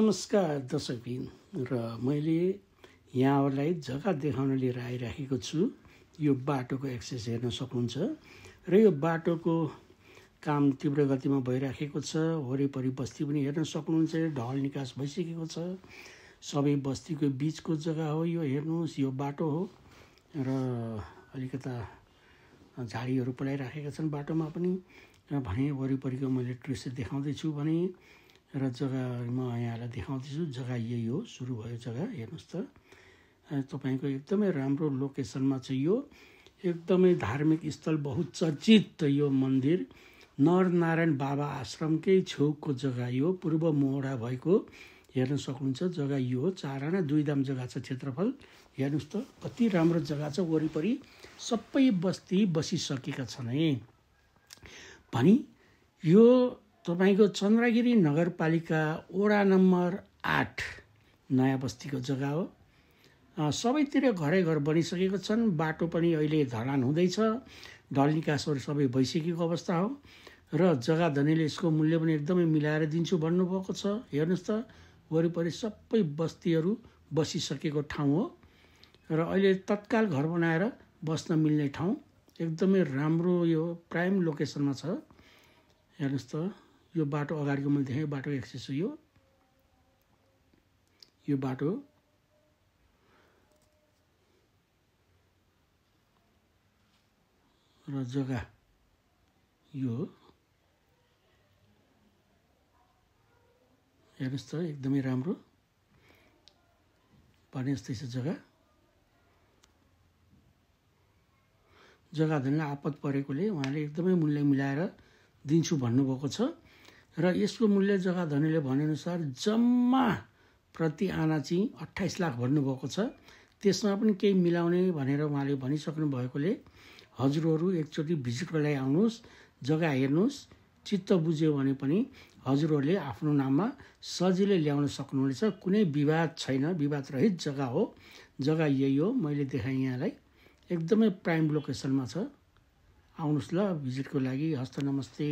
नमस्कार दर्शकबिन र मैले यहाँहरूलाई जग्गा देखाउन लिएर आइराखेको छु। यो बाटोको एक्सेस हेर्न सक्नुहुन्छ र यो बाटोको काम तीव्र गतिमा भइराखेको छ। वरिपरि बस्ती पनि हेर्न सक्नुहुन्छ। ढल निकास भइसकेको छ। सबै बस्तीको बीचको जग्गा हो यो। हेर्नुहोस्, यो बाटो हो र अलिकता झाडीहरू पलाइराखेका छन् बाटोमा पनि। भने वरिपरिको मैले दृश्य देखाउँदैछु भने र जग्गा म यहाँलाई देखाउँदैछु। जग्गा यही हो, सुरु भयो जग्गा। हेर्नुहोस् त, तपाईँको एकदमै राम्रो लोकेसनमा छ यो। एकदमै धार्मिक स्थल, बहुचर्चित यो मन्दिर नरनारायण बाबा आश्रमकै छेउको जग्गा यो। पूर्व मोहडा भएको हेर्न सक्नुहुन्छ। जग्गा यो हो। 4 आना 2 दाम जग्गा छ। क्षेत्रफल हेर्नुहोस् त, कति राम्रो जग्गा छ। वरिपरि सबै बस्ती बसिसकेका छन् है। भनी यो तपाईको चन्द्रगिरी नगरपालिका वडा नम्बर 8 नयाँ बस्तीको जग्गा हो। सबैतिर घरै घर बनिसकेको छन्। बाटो पनि अहिले ढलान हुँदैछ। ढल निकासहरू सबै भइसकेको अवस्था हो र जग्गा धनीले यसको मूल्य पनि एकदमै मिलाएर दिन्छु भन्नुभएको छ। हेर्नुहोस् त, वरिपरि सबै बस्तीहरू बसिसकेको ठाउँ हो र अहिले तत्काल घर बनाएर बस्न मिल्ने ठाउँ। एकदमै राम्रो यो प्राइम लोकेसनमा छ। हेर्नुहोस् त, यो बाटो अगाडिको मैले देखेँ, बाटो एक्सेस हो यो बाटो र जग्गा यो हेर्नुहोस् त, एकदमै राम्रो भने जस्तै छ जग्गा। जग्गा धनीलाई आपत परेकोले उहाँले एकदमै मूल्य मिलाएर दिन्छु भन्नुभएको छ र यसको मूल्य जग्गा धनीले भनेअनुसार जम्मा प्रति आना चाहिँ 28 लाख भन्नुभएको छ। त्यसमा पनि केही मिलाउने भनेर उहाँले भनिसक्नु भएकोले हजुरहरू एकचोटि भिजिटको लागि आउनुहोस्, जग्गा हेर्नुहोस्। चित्त बुझ्यो भने पनि हजुरहरूले आफ्नो नाममा सजिलै ल्याउन सक्नुहुनेछ। कुनै विवाद छैन, विवाद रहित जग्गा हो। जग्गा यही हो, मैले देखाएँ यहाँलाई। एकदमै प्राइम लोकेसनमा छ। आउनुहोस् ल भिजिटको लागि। हस्त नमस्ते।